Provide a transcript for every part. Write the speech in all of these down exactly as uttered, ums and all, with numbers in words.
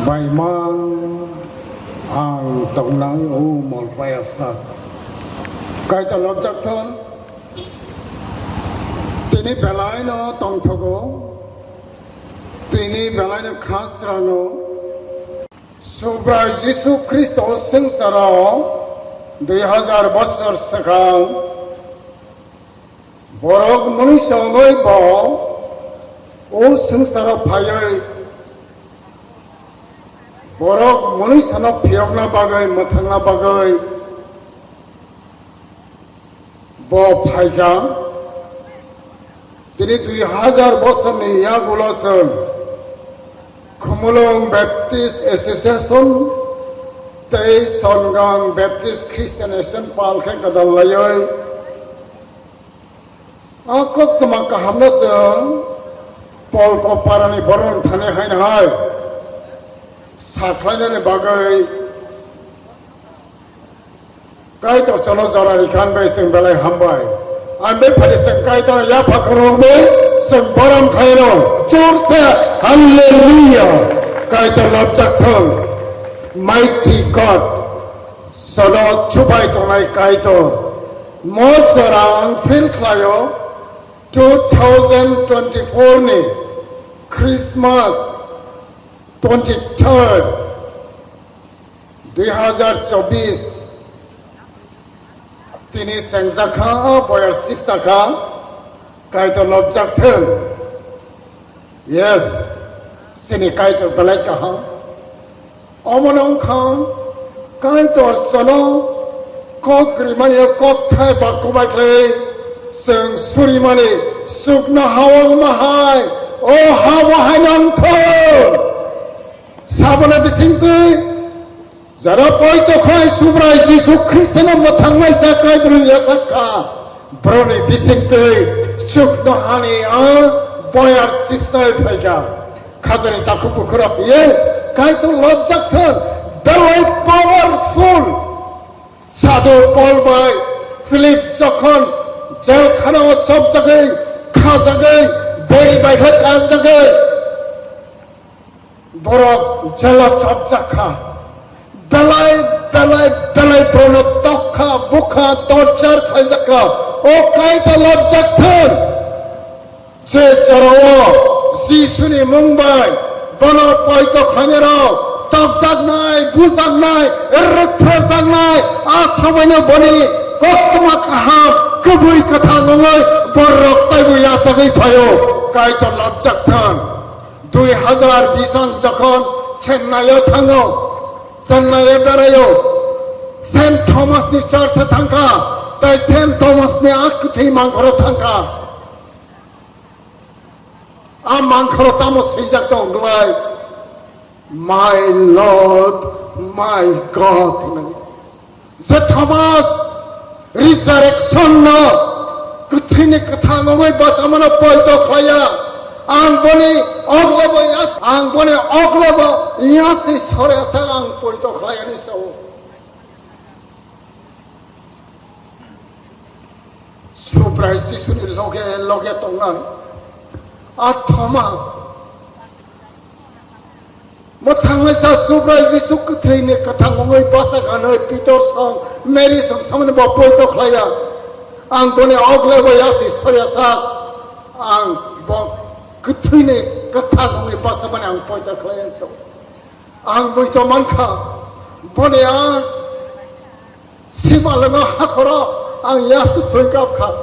Baimang ang tongnai o mol payasa. Kaitor lobjak thon. Tini belaino tongthogo. Tini belaino khasrango. Subrai Jisu Khristo swngcharo dui hajar bosor swkang borok mwnwi songwi bo o swngcharo phaiwi borok mwnwi sano phiyokna bagwi, mwthangna bagwi bo phaikha. Tini dui hajar bosorni yagulo chwng Khumulwng Baptist Association tei Songang Baptist Christian Association pal khe gwdal laiwi a koktwma kahamno chwng Polko parani borok thani haino hai sakhlainani bagwi Kaitor chwngno jora rikha hwnwi chwng belai hambai. Ang bai phani chwng Kaitorno yapha khoroknwi chwng borom khlaino. Jorse Hallelujah! Kaitor lobjak thung. Mighty God, chwngno chubai tongnai Kaitor. Mo jora ang feel khlaio two thousand twenty-four ni Christmas twenty-third, dui hajar chobbish, tini sengjakha, o boyar sipjakha, Kaitor lobjak thung. Yes, sini Kaitor belai kaham. Omono wngkha Kaitor chwngno kok rimani, kokthai ba kobai khlai chwng surimani chukno ha wngma hai, o ha bo hai nangthung. Saboni bisingtwi jara poito khlai Subrai Jisu Khristono mwthangnaisa Kaitorni yachak kha, boroni bisingtwi chukno hani a boyar sipsai phaikha. Khajani takhuk bukhurok, yes, Kaitor lobjak thung, belai powerful. Sadhu Paul bai Philip jokhon jelkhana o chopjagwi, khajagwi, beri bai khe kanjagwi, borok jela chopjak kha. Belai, belai, belai borokno tokha, bukha, torture khlaijak kha. O Kaitor lobjak thung. Je jorao Jisuni mung bai bono poito khlainai rok tokjaknai, bujaknai, rwkphrajaknai, a sabaino boni koktwma kaham, kwbwi kwthang wngwi borok taibo yachagwi phaio. Kaitor lobjak thung. Dui hajar bish ang jokhon Chennai o thango, Chennai o beraio, Saint Thomas ni church o thangkha, tei Saint Thomas ni a kwthwi mangkhoro thangkha. A mangkhoro tamo swijak tong glai, "My Lord, my God," hwnwi. Je Thomas resurrection no, kwthwini kwthang wngwi bwsamano poito khlaiya, ang boni oglebo yas-, ang boni oglebo yasi soresa ang poito khlaiyani sao. Subrai Jisuni loge loge tongnai a Thoma mwthangnaisa Subrai Jisu kwthwini kwthang wngwi bwsa ganwi Pitor song Mary song samani bo poito khlaiya. Ang boni oglebo yasi soyasa ang bo kwthwini kwthang wngwi bwsamani ang poito khlaiya. Ang boito mankha, boni a simalwngo hakhoro ang yasku soi kapkha.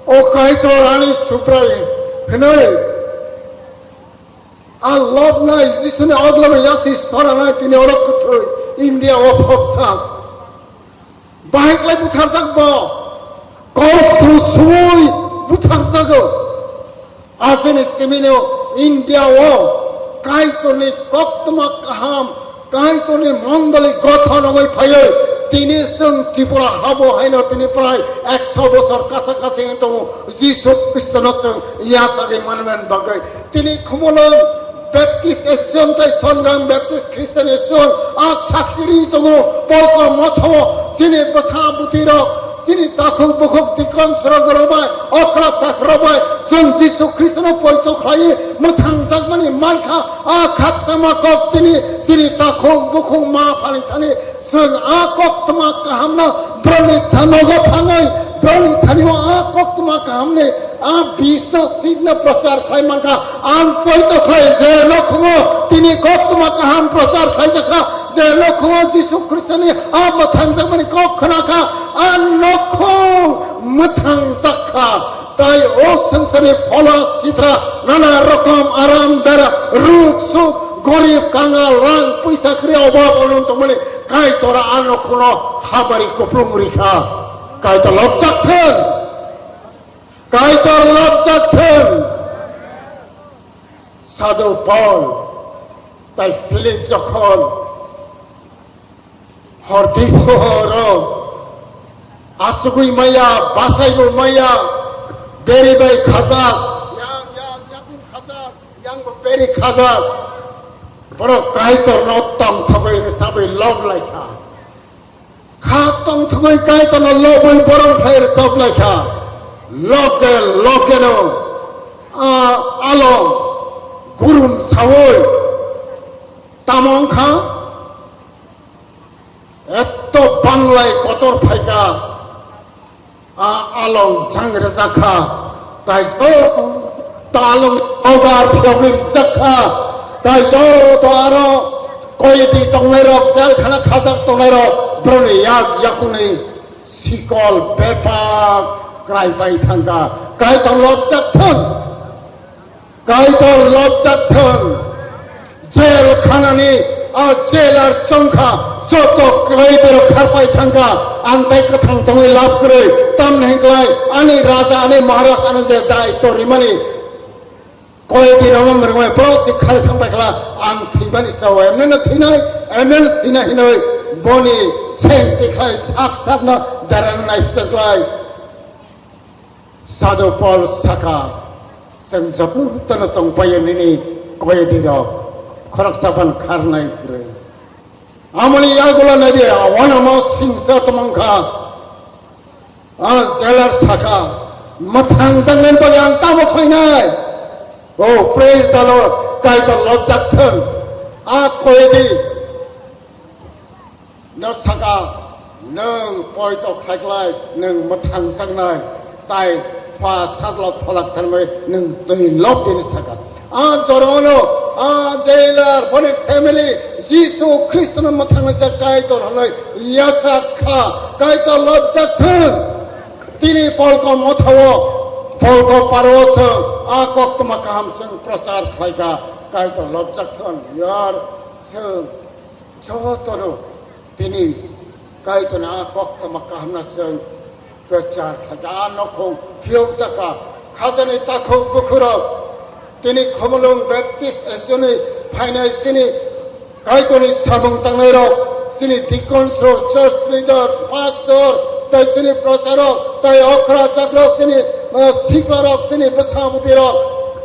O Kaitor ani Subrai hwnwi a lobnai Jisuni oglobwi yasi soranai tini oro kwthwi India o phobsa. Bahai klai butharjak bo, kok sung sungwi butharjago. Asini simino India o Kaitorni koktwma kaham, Kaitorni mondoli gothon wngwi phaiwi tini chwng Tripura habo haino tini prai ekso bosor kasa kasi wng tongo Jisu Khristono chwng yachagwi manmani bagwi. Tini Khumulwng Baptist Association tei Songang Baptist Christian Association a sakiri tongo, Polko mothao chini bwsa bwtwi rok Chini takhuk bukhuk dikon srok rok bai, okra chakra bai, chwng Jisu Khristono poito khlaiwi mwthangjakmani mankha. A khakchangma kok tini chini takhuk bukhuk ma phani thani chwng a koktwma kahamno broni thanogo thangwi, broni thanio a koktwma kahamni a bisno sikno prochar khlai mankha. Ang poito khlai je nokhungo tini koktwma kaham prochar khlaijakha, je nokhungo Jisu Khristoni a mwthangjakmani kok khnakha, a nokhung mwthangjakha. Tai o swngcharni phola sitra nana rokom aram bera, ruk suk, gorib kangal, rang puisa kwrwi obab onom tongmani Kaitor a nokhungno habari kuplung rikha. Kaitor lobjak thung. Kaitor lobjak thung. Sadhu Paul tai Philip jokhon hordi horo asugwi maya, bachaibo maya, beri bai khajak, yang, yang, yatim khajak, yang bo beri khajak, borok Kaitorno tongthogwi rwchabwi lob laikha. Kha tongthogwi Kaitorno lobwi borok phai rwchap laikha. Loge logeno a along gurum sawi tamo wngkha, etto banglai kotor phaikha. A along jang rwjakha, tai joto along ogar phiyogwi rwjakha, tai joto aro koydi tongnairok, jel khana khajak tongnairok, boroni yak yakungni sikol bepak kwrai pai thangkha. Kaitor lobjak thung. Kaitor lobjak thung. Jel khanani a jailer chongkha, joto kwrwi borok kharpai thangkha. Ang tai kwthang tongwi lab kwrwi, tamni hinklai ani raja, ani maharaj, ani je daityo rimani koydi rokno mwrwngwi borok se khali thangbai khla, ang thwimani sao, emneno thwinai, emneno thwina hinwi boni seng tikhlai sak sakno derang nai phusaklai. Sadhu Paul saka, chwng jotono tongpaio nini koydi rok, khoroksa phan kharnai kwrwi. Amoni yagulo naidi, wanama singsa tongmangkha. A jailer saka, mwthang jaknai bagwi ang tamo khainai. Oh, praise the Lord, Kaitor lobjak thung. A koydi no saka, nwng poito khlaiklai, nwng mwthangjaknai, tai Pha Sajla Pholak Tharmai nwng twi lob dini saka. A jorono, a jailer, boni family, Jisu Khristono mwthangnaijak Kaitor hwnwi yachak kha, Kaitor lobjak thung. Tini polko mothao, polko paro chwng a koktwma kaham chwng prochar khlaikha, Kaitor lobjak thung. Yar chwng jotono tini Kaitorni a koktwma kahamno chwng prochar khlaikha. A nokhung phiyokjakha, khajani takhuk bukhurok, tini Khumulwng Baptist Association-ni phainai chini Kaitorni samung tangnairok, chini deacons rok, church leaders, pastor, tei chini procharok, tei okra chakra, chini, uh, siklarok, chini bwsa bwtwirok,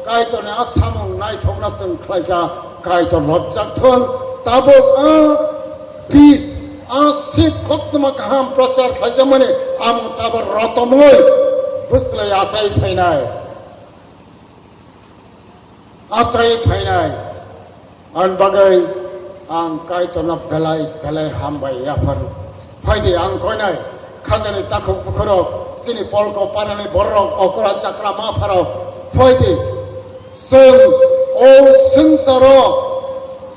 Kaitorni a samung naithokna chwng khlaikha. Kaitor lobjak thung, tabuk a peace, a sip koktwma kaham prochar khlaijakmani amung tabuk rotomwi bwslai achai phainai. Achai phainai. Ani bagwi ang Kaitorno belai belai hambai yapharo. Phaidi ang koinai khajani takhuk bukhurok, chini polko parani bororok, okra chakra ma pharok, phaidi. Chwng o swngcharo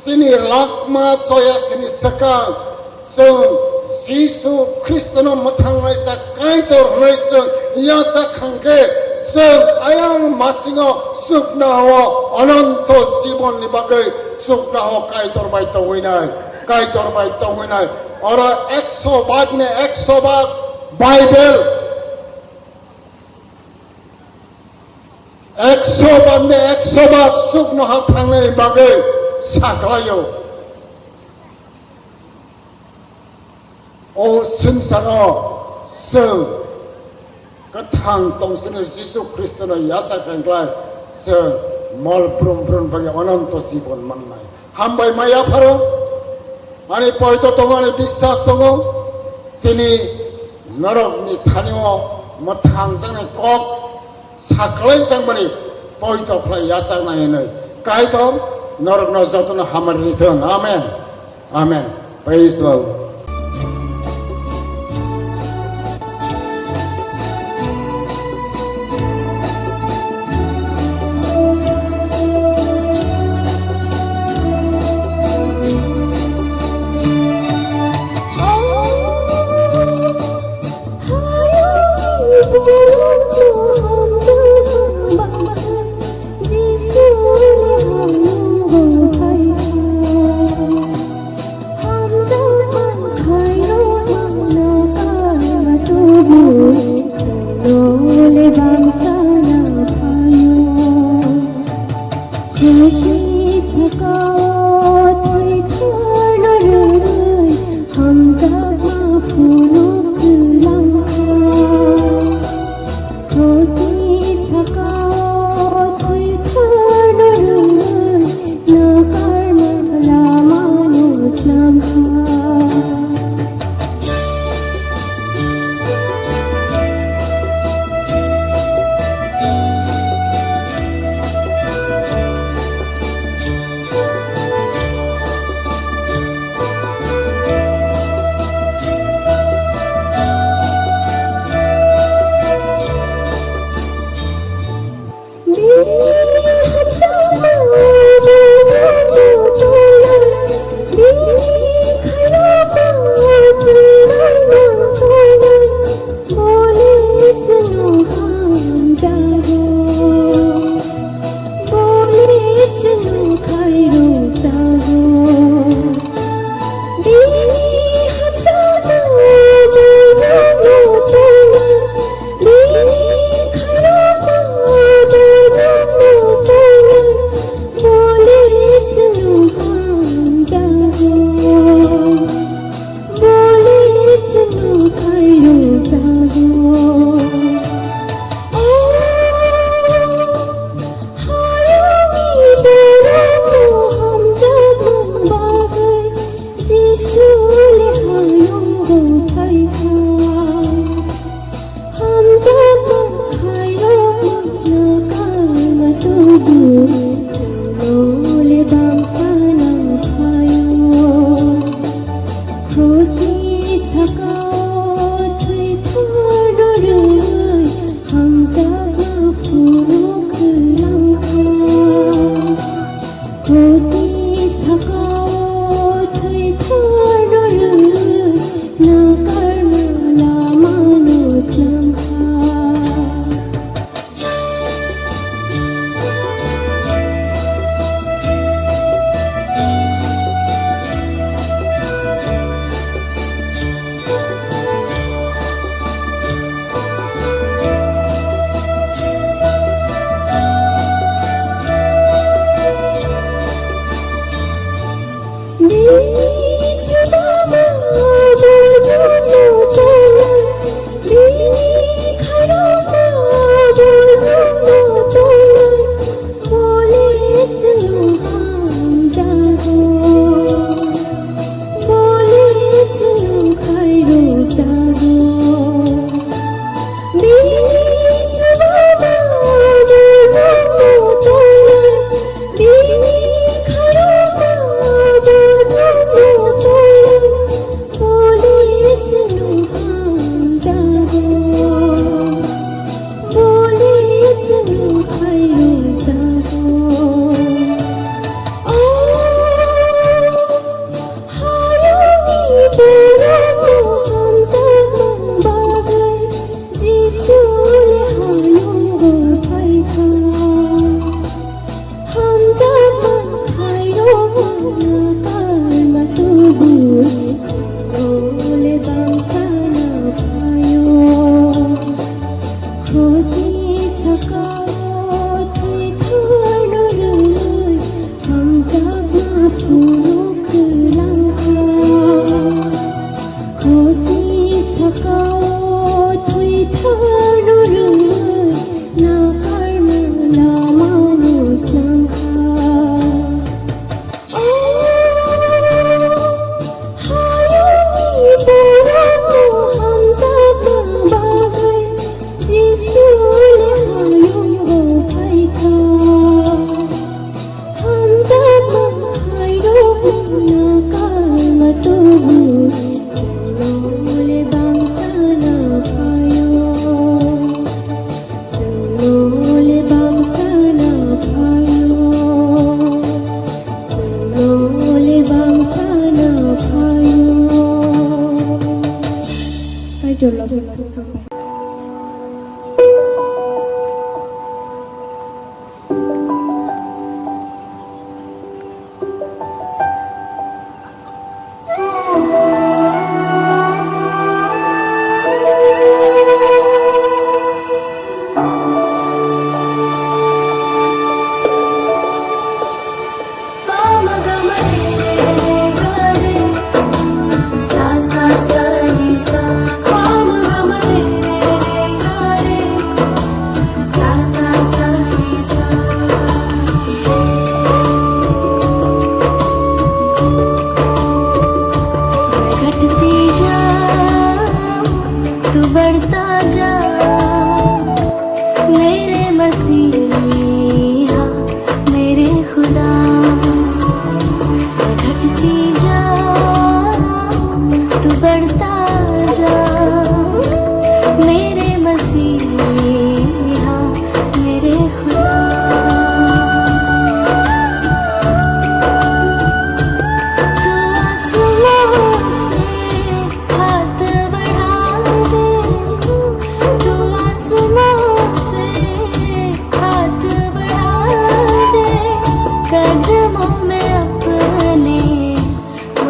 chini lakma choya sini swkang, chwng Jisu Khristono mwthangnaisa Kaitor hwnwi chwng yachak kha hwnkhe, chwng ayang masingo chuknohao ononto jibonni bagwi chuknohao Kaitor bai tongwinai, Kaitor bai tongwinai. Oro ekso bhagni ekso bhag Bible ekso bhagni ekso bhag chuknoha thangnani bagwi sakhlaio. O swngcharo chwng kwthang tongsino Jisu Khristono yachak kha hwnkhe chwng mol brum brum bagwi ononto jibon mannai. Hambai ma yapharo, ani poito tongo, ani biswas tongo, tini norokni thani-o mwthangjaknai kok saklai changmani poito khlai yachaknai hwnwi Kaitor norokno jotono hamari rithwng. Amen. Amen. Praise the Lord.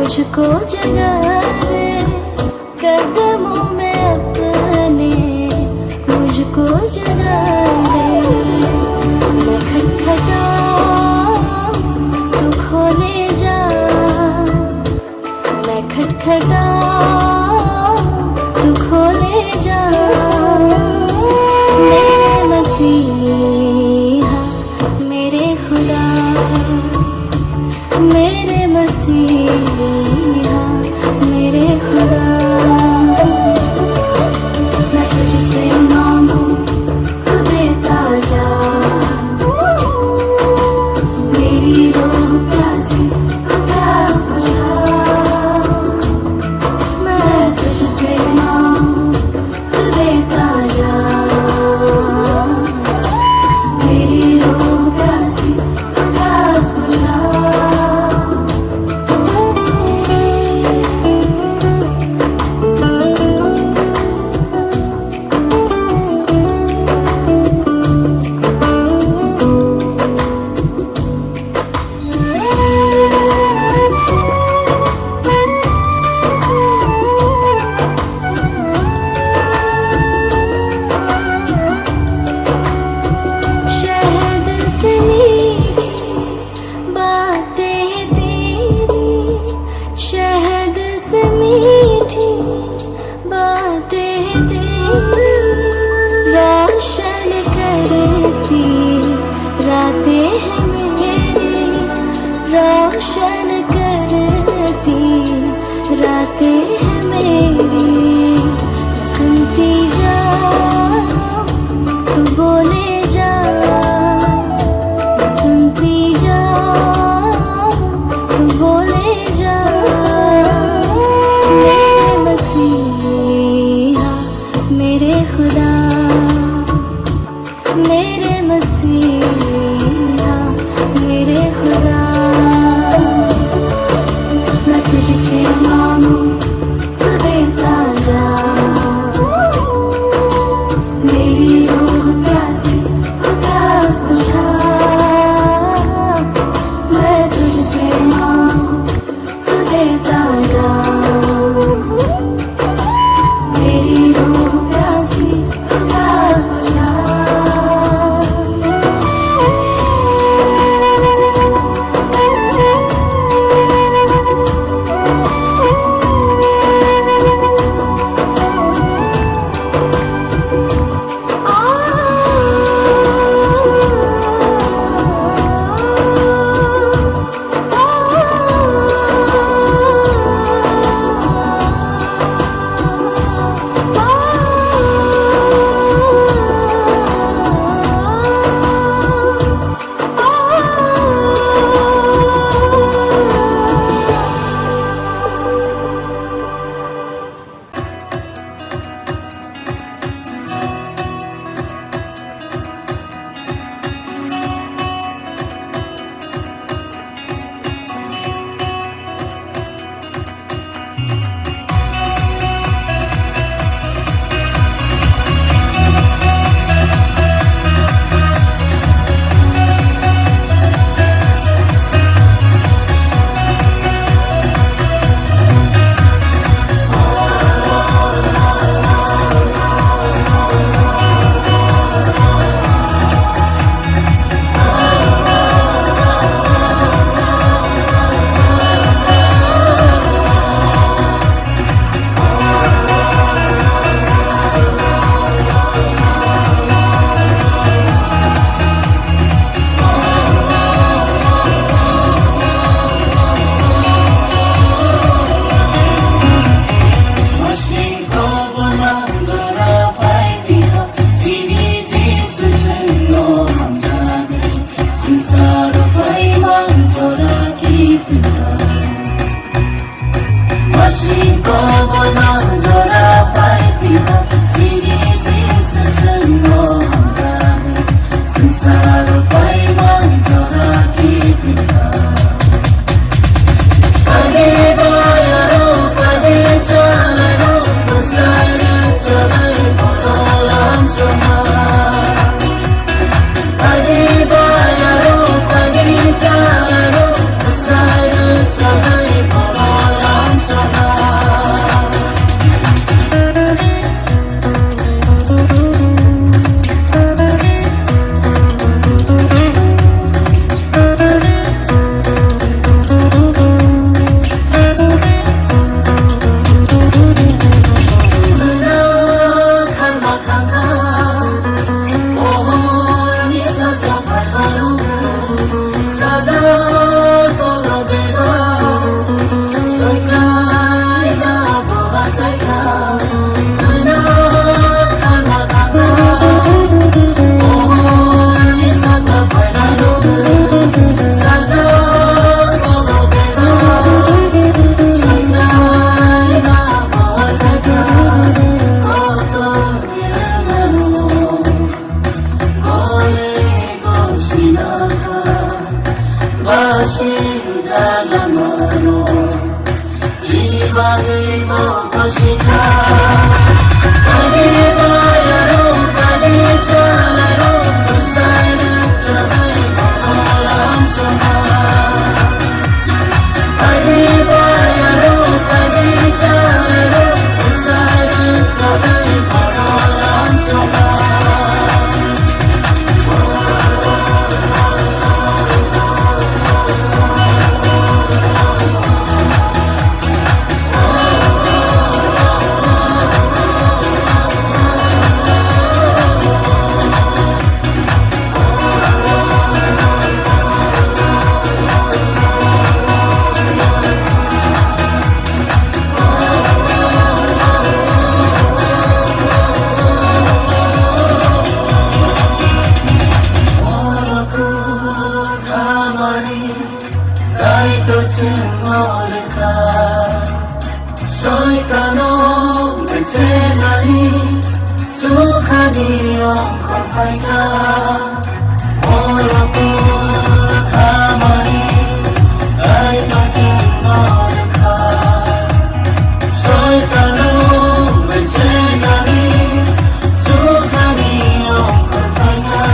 मुझको जगा दे, कदमों में अपने मुझको जगा दे। मैं खटखटाऊं, तू खोले जा। मैं खटखटाऊं, तू खोले जा। मेरे मसीहा, मेरे खुदा, मेरे मसीहा, मेरे खुदा, मैं तुझसे मांगू, तू देता जा। मेरी रूह प्यासी, तू प्यास बुझा। मैं तुझसे मांगू, तू देता जा। मेरी रूह प्यासी, तू प्यास बुझा। शहद से मीठी बातें तेरी, शहद से मीठी बातें तेरी, रोशन करती रातें हैं मेरी, रोशन करती रातें हैं मेरी। मैं सुनती जाऊं, तू बोले जा, मैं सुनती जाऊं, तू बोले जा। मेरे मसीहा, मेरे खुदा, मेरे मसीहा, मेरे खुदा, मैं तुझसे मांगू, तू देता जा। मेरी रूह प्यासी, तू प्यास बुझा। मैं तुझसे मांगू, तू देता जा। मेरी रूह प्यासी, तू प्यास बुझा। Soitano becenani sukhani ongkhor phaikha. Oro khamani aino chwngno rwkha. Soitano becenani sukhani ongkhor phaikha.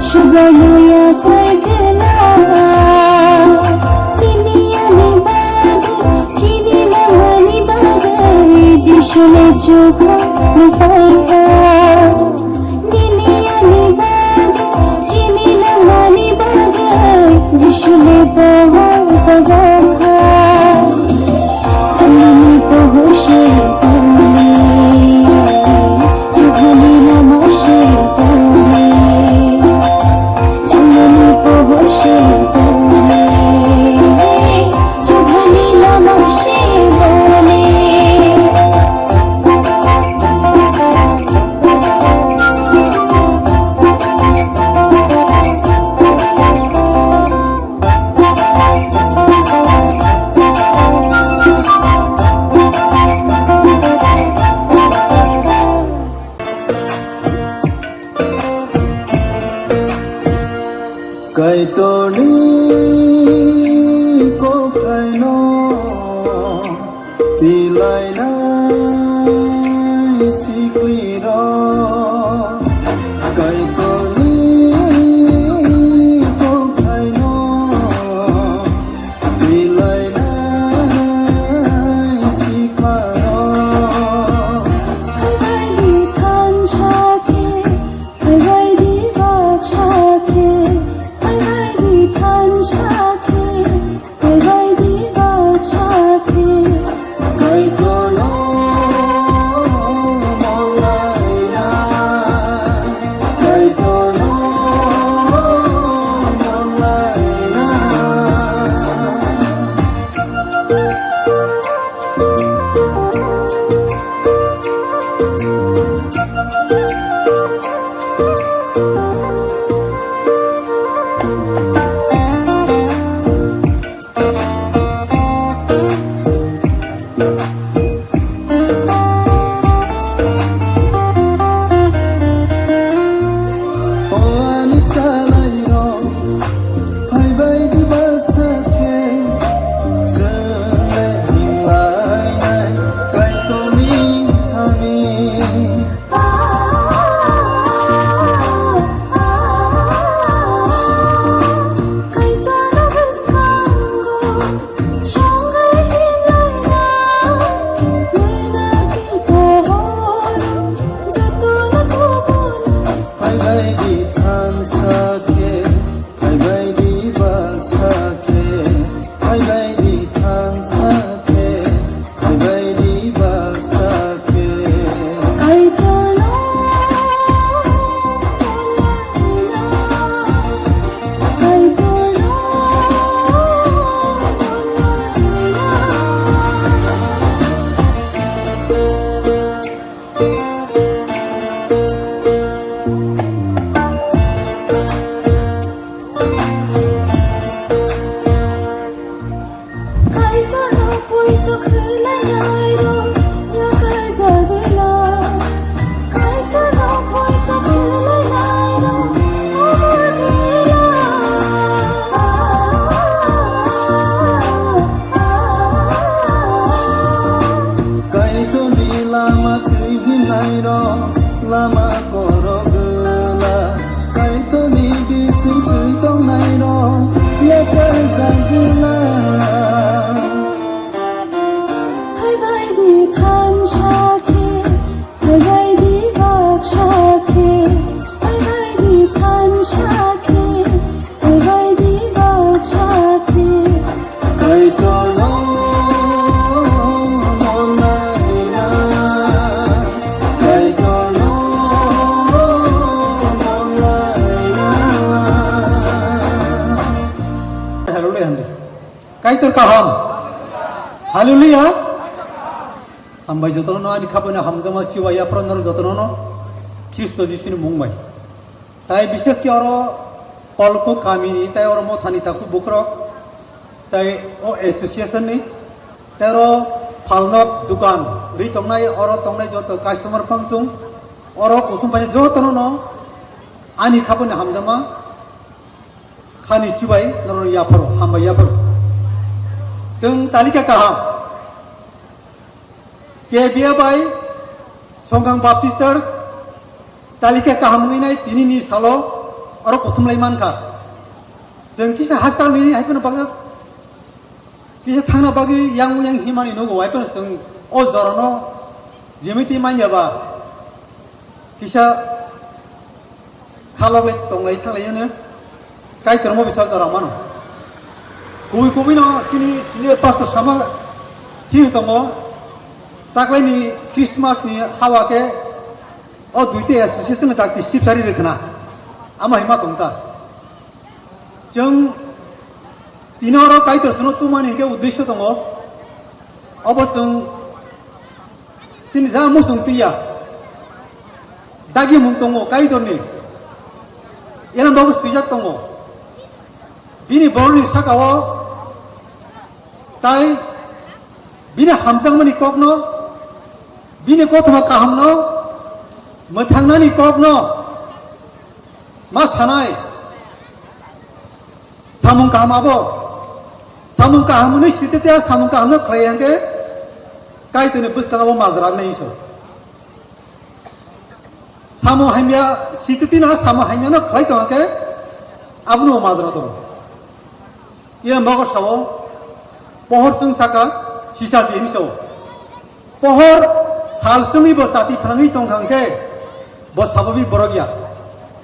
Chubaino ya paikhala, nini ani bagwi, chini lamani bagwi, Jisuni chukha ni paikha. Nini ani bagwi, chini lamani bagwi, Jisuni pohor pagakha. Ani pohor se pole, chukhani lama se pole. Langmani pohor se bole, chukhani lama se bole. Kaitorni kokthaino tilainai siklirok. Kaitorni kokthaino tilainai siklarok. Phaibaidi thansa khe, phaibaidi baksa khe, phaibaidi thansa khe, phaibaidi baksa khe. Kaitorno molaina, Kaitorno molaina. O ani chalairok, phaibaidi baksa khe, chwng le himlainai Kaitorni thani. Kaitorno bwskango songwi himlaina, minati pohoro jotono thubuna. Phaibaidi thansa khe, phaibaidi baksa khe, phaibaidi thansa khe, phaibaidi baksa khe. Kaitorno molaina, Kaitorno molaina. Kaitorno poito khwlainairok yakarjagwila. Kaitorno poito khwlainairok kobor gila. Kaitorni lama twi himnairok lama korok gwla. Kaitorni bising twi tongnairok yakarjak gwla. Phaibaidi thansa khe, phaibaidi baksa khe, phaibaidi thansa khe, phaibaidi baksa khe. Kaitorno molaina, Kaitorno molaina. Hallelujah, hallelujah. Kaitor kaham. Hallelujah. Hambai jotono ani khabani hamjakma chibai yaphro norok jotono Khristo Jisuni mung bai. Tai bishesh khe oro Polkuk kamini tai oro mothani takhuk bukrok tai o association ni tai oro phalnok dukan ri tongnai oro tongnai joto customer phang tung oro kuthum pai jotono ani khabani hamjakma khani chibai norok yapharo hambai yapharo. Chwng talika kaham. K B A bai Songkang Baptist Church talika kaham wngwi nai tini ni salo Oro kuthumlai mankha. Chwng kisa hakchalni hai phano bagwi kisa thangna bagwi yang yang himani nugo, hai phano chwng o jorano jemiti manya ba kisa khalok lai tonglai thanglai hwnwi Kaitor mo bisa jora mano. Kubui kubui no sini senior pastor sama thini tongo, taklaini Christmas ni hawa khe o duite association ni dakti sipsari rwkhna ama hima tongta. Chwng tini oro Kaitor sino tumani hwnkhe uddesyo tongo. Obo chwng chini ja muchung twiya. Dagi mung tongo Kaitorni. Eno bogo swijak tongo. Bini borokni sakao tai bini hamjakmani kokno, bini kothoma kahamno, mwthangnani kokno ma sanai. Samung kaham abo. Samung kaham hwnwi sitete a samung kahamno khlai hwnkhe Kaitorni bwskango majra wngnai hinso. Samung hamya sitete no samung hamyano khlai tongkhe abono majra tongo. Iya mogo sao pohor chwng saka sisa di hinso. Pohor sal chwngwi bo chati phnangwi tongkha hwnkhe bo sababi borok ya.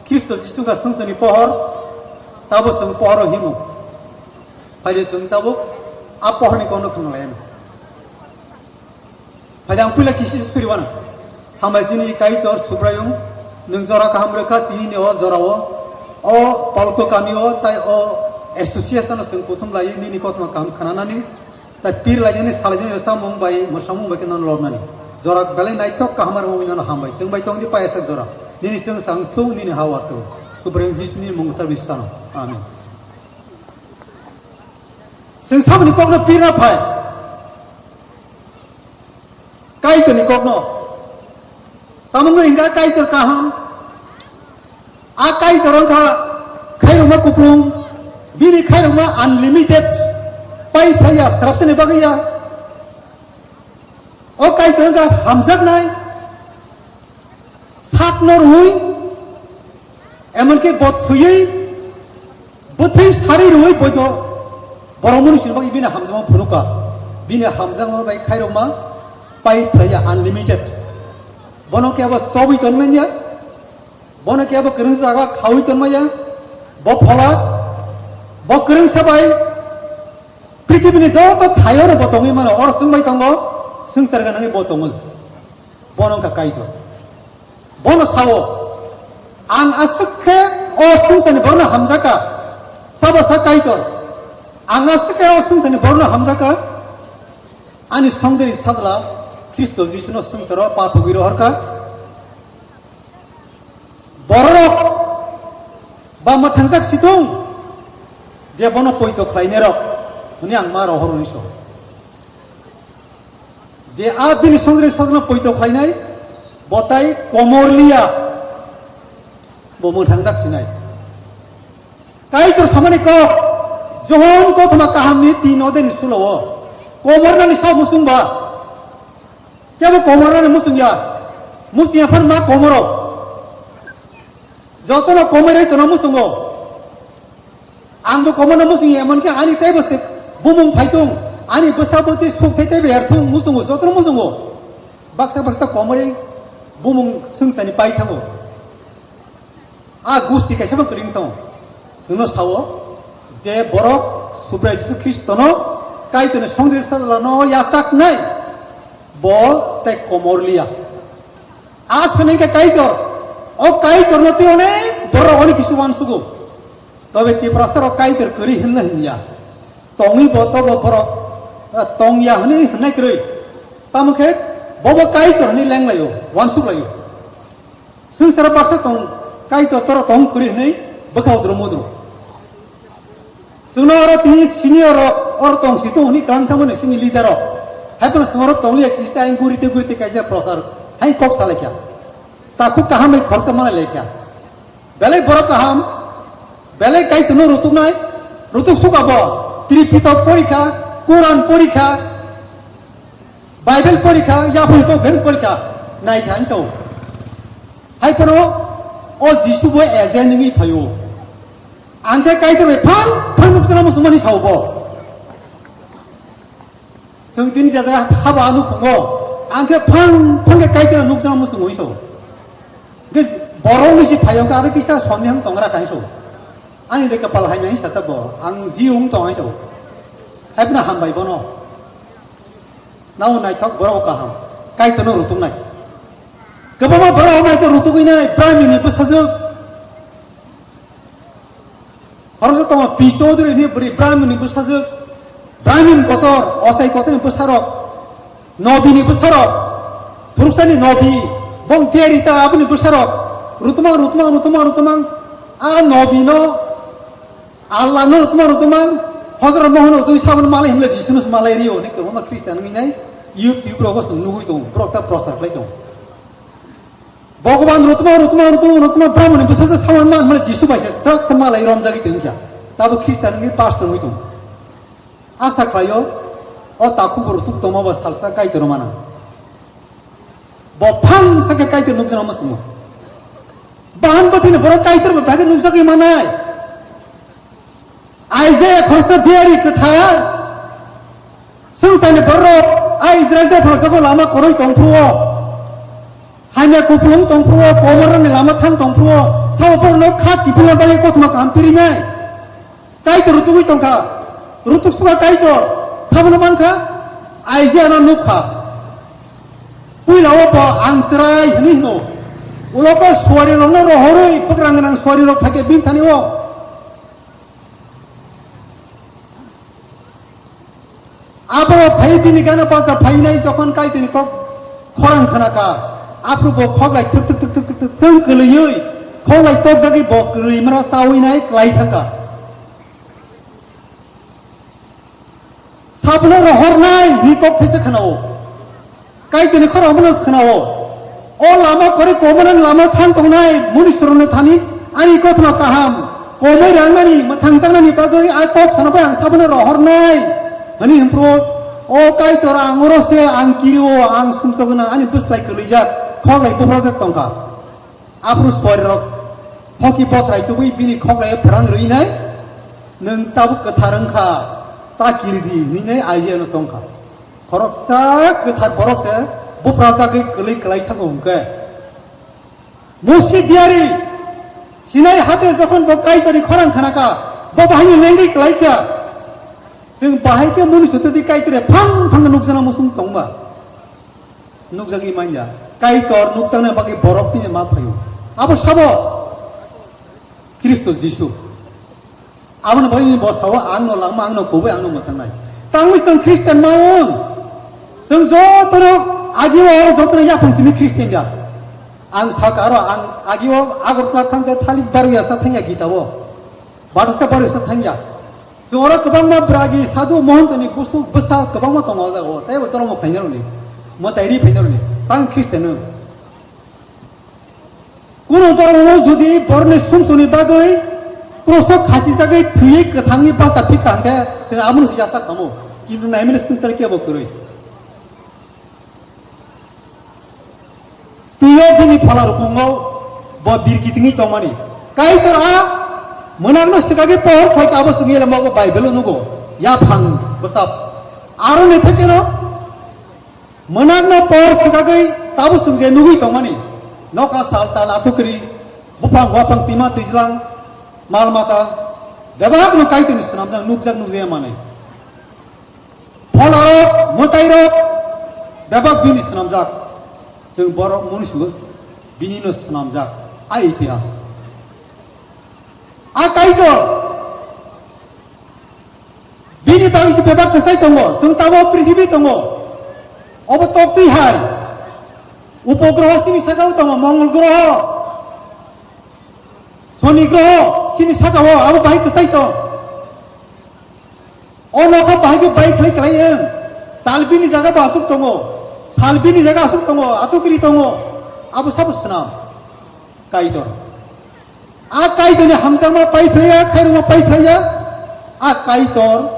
Khristo Jisu wngkha chwngsani pohor, tabo chwng pohoro himo. Phaidi chwng tabuk a pohorni kokno khwnalaiyano. Phaidi ang puila kisi suri wano. Hambai chini Kaitor Subraiyung, nwng jora kaham rwkha tinini o jorao, o Polko kamio tai o association-o chwng kuthum lai nini kothoma kaham khnanani. Tai pir lainani, salainani rwchapmung bai mwsamung bai khe nono lobnani. Jora belai naithok kaham aro wngwi nono hambai. Chwng bai tongdi payasak jora. Nini chwng sang thung, nini ha uar thung. Subraiyung Jisu nini mung kwthar bai sano. Amen. Chwng samani kokno pirna phai. Kaitorni kokno. Tamo wngwi hwnkha Kaitor kaham. A Kaitor wngkha khairokma kuplung, bini khairokma unlimited, pai phlaiya, srapsani bagwi ya. O Kaitor wngkha hamjaknai, sakno rwui, emonki bo thwiwi, bwthwi sari rwui boido borok mwnwi sini bagwi bini hamjakma phunukha. Bini hamjakma bai khairokma pai phlaiya unlimited. Bono kebo chobwi tonmanya, bono kebo kwrwngsa jaga khaui tonmaya, bo phola, bo kwrwngsa bai pritibini joto thaio no bo tongwi mano, oro chwngbai tongo, swngchar gwnangwi bo tongo. Bono wngkha Kaitor. Bono sao, "Ang aswk khe o swngcharni borokno hamjakha." Sabo sa Kaitor, "Ang aswk khe o swngcharni borokno hamjakha. Ani songdiri sajla Khristo Jisuno swngcharo pathogwi rohorkha." Bororok ba mwthangjak situng je bono poito khlainairok hwnwi ang ma rohor hwnwi sa. Je a bini songdiri sajla poito khlainai, bo tai komor liya, bo mwthangjak sinai. Kaitor samani kok, Johon kothoma kahamni tin odeni sulo o. Komornani sa musung ba. Kebo komornani musung ya. Musung ya phan ma komoro. Jotono komoroi tono musungo. Ang bo komorno musung ya, emonki ani teibo se bumung phaitung, ani bwsa bwtwi suk thai teibo erthung musungo, jotono musungo. Baksa baksa komoroi bumung swngchani pai thango. A gusti kaisa bo kwrwng tongo. Chwngno sao je borok Subrai Jisu Khristono Kaitorni songdiri sajlano yachaknai, bo tei komor liya. A sani khe Kaitor, o Kaitorno tei onek borok oni kisu uansugo. Tobe Tiprasa rok Kaitor kwrwi hinle hinliya. Tongwi bo tobo borok, eh, tongya hwnwi hwnnai kwrwi. Tamo khe bobo Kaitor hwnwi lenglaio, uansuklaio. Swngcharo baksa tong, Kaitor toro tong kwrwi hwnwi bwkha udro mudro. Chwngno oro tini senior rok, oro tong si tong hwnwi kwlang thangmani sini leader rok. Hai phano chwng oro tongliya kisa ayang guri tei guri tei kaisa prochar hai kok salaikha. Takhuk kaham bai khoroksa manai laikha. Belai borok kaham, belai Kaitorno rutuknai, rutuk suka bo, Tripitok porikha, Quran porikha, Bible porikha, yaphui kok beng porikha, naikha hinso. Hai phano o Jisu bo agent wngwi phaio. Ang khe Kaitor bai phang phang nukjana muchungmani sao bo. Chwng tini je jaga haba nukphungo, ang khe phang phang khe Kaitor nukjana muchungwi sao. Hwnkhe borokni si phai hwnkhe aro kisa sondehang tongra kaisa. Ani de kapal hai mai sata bo, ang ji wng tong hai sao. Hai phano hambai bono. Nao naithok borok kaham. Kaitorno rutuknai. Kwbangma borok hambai to rutugwi nai, Brahmini bwsajwk. Khoroksa tongo P Chaudhary ni bwrwi Brahmin ni bwsajwk, Brahmin kotor, ochai kotor ni bwsarok, Nobi ni bwsarok, Thuruksani Nobi, bong tiyari ta aboni bwsarok, rutumang, rutumang, rutumang, rutumang, a Nobi no, Allah no rutumang, rutumang, Hojrot Mohon no twi sabon malai himle Jisu no malai rio, ni kwbangma Christian wngwi nai, YouTube rogo chwng nugwi tongo, borok ta prostar khlai tongo. Bhagwan rutma, rutma, rutma, rutma, Brahmani bwsajwk saman man, mane Jisu bai se trak se malai romjagwi tongkha. Tabo Christian ni pastor wngwi tongo. Asa khlaio, o takhuk bo rutuk tongma bo salsa Kaitor mana. Bo phang sakhe Kaitor nukjana muchungo. Bahan bathini borok Kaitor bai bagwi nukjagwi manai. Isaiah khoroksa diari kwthar. Swngcharni borok a Israel dopha jagao lama kwrwi tongphuru-o. Hamya kupulung tongphuru-o, komarni lama thang tongphuru-o. Sabo borokno kha kiphilna bagwi kothoma kaham pirinai. Kaitor rutugwi tongkha. Rutuk suka Kaitor. Sabono mankha. Isaiah no nukha. Puila o bo ang chwrai hwnwi hino. Ulo khe suari rokno rohorwi bwkrang gwnang suari rok phaikhe bini thani o. Abo phai bini gana basa phainai jokhon Kaitorni kok khorang khnakha. Aphuru bo khoklai thwk thwk thwk thwk thwk thwng kwlwiwi khoklai tokjagwi bo kwlwimano chawi nai klai thangkha. Sabono rohornai hwnwi kok thaisa khnao. Kaitorni khorang bono khnao. O lama kori komonan lama thang tongnai, muni surungni thani ani kothoma kaham. Komoi rangnani, mwthangjaknani bagwi a kok sana bai ang sabono rohornai. Hwnwi hwnphru o Kaitor ang oro se ang kirio, ang sumsok gwnang, ani bwslai kwlwijak, khoklai buprajak tongkha. Aphuru suarirok hoki bothrai tubui bini khoklai phrang rwinai, nwng tabuk kwthar wngkha, ta kiridi hwnwi nai Isaiah no songkha. Khoroksa kwthar borok se buprajagwi kwlwi kwlai thango hwnkhe. Musi diari Sinai hate jokhon bo Kaitorni khorang khanakha, bo bahai lengwi kwlaikha. Chwng bahai khe muni sutudi Kaitorni phang phang nukjana musung tongma. Nukjagwi manya. Kaitor nukjakna bagwi borok tini ma phaio. Abo sabo Kristo Jisu. Aboni bagwi bo sao, "Ang no langma, ang no kubui, ang no mwtangnai." Tangwi chwng Christian ma wng. Chwng jotono agi o oro jotono yaphang simi Christian ya. Ang saka aro ang agi o Agartala thangkhe thalik barwi asa thangya Gita o. Batasa barwi asa thangya. Chwng oro kwbangma bragi sadhu Mohantani busuk bwsa kwbangma tongo o jaga o. Tei bo torongno phaina rwni. Mwtai ri phaina rwni. Tang Christian wng. Kunu dhormo jodi borokni sumsokni bagwi kroso khasijagwi thwiwi kwthangni basa phikha hwnkhe chwng abono se yasa khamu, kintu naimani swngchar kebo kwrwi. Twiwi bini phola rukungo bo birkitwngwi tongmani. Kaitor a mwnakno swkagwi pohor khlaikha abo chwngwi lamao Bible-o nugo, yaphang bwsap. Aroni thekeno Mwnakno por swkagwi tabuk chwng je nugwi tongmani, nokha sal tal atukri, buphang uaphang twima twijlang, mal mata, bebakno Kaitorni swnamjak nukjak nukjaya manwi. Pholarok, mwtairok, bebak bini swnamjak. Chwng borok mwnwi sugo binino swnamjak. A itihas. A Kaitor. Bini bagwi se bebak kwchai tongo, chwng tabuk prithibi tongo. Obo toktwi hai. Upogroho chini saka-o tongo, Mongol groho, Soni groho chini saka-o, abo bahai kwchai tong. O nokha bahai khe bai khlai khlai wng. Tal bini jaga bo aswk tongo, sal bini jaga aswk tongo, atukri tongo. Abo sabo swnam. Kaitor. A Kaitorni hamjakma pai phlaiya, khairokma pai phlaiya. A Kaitor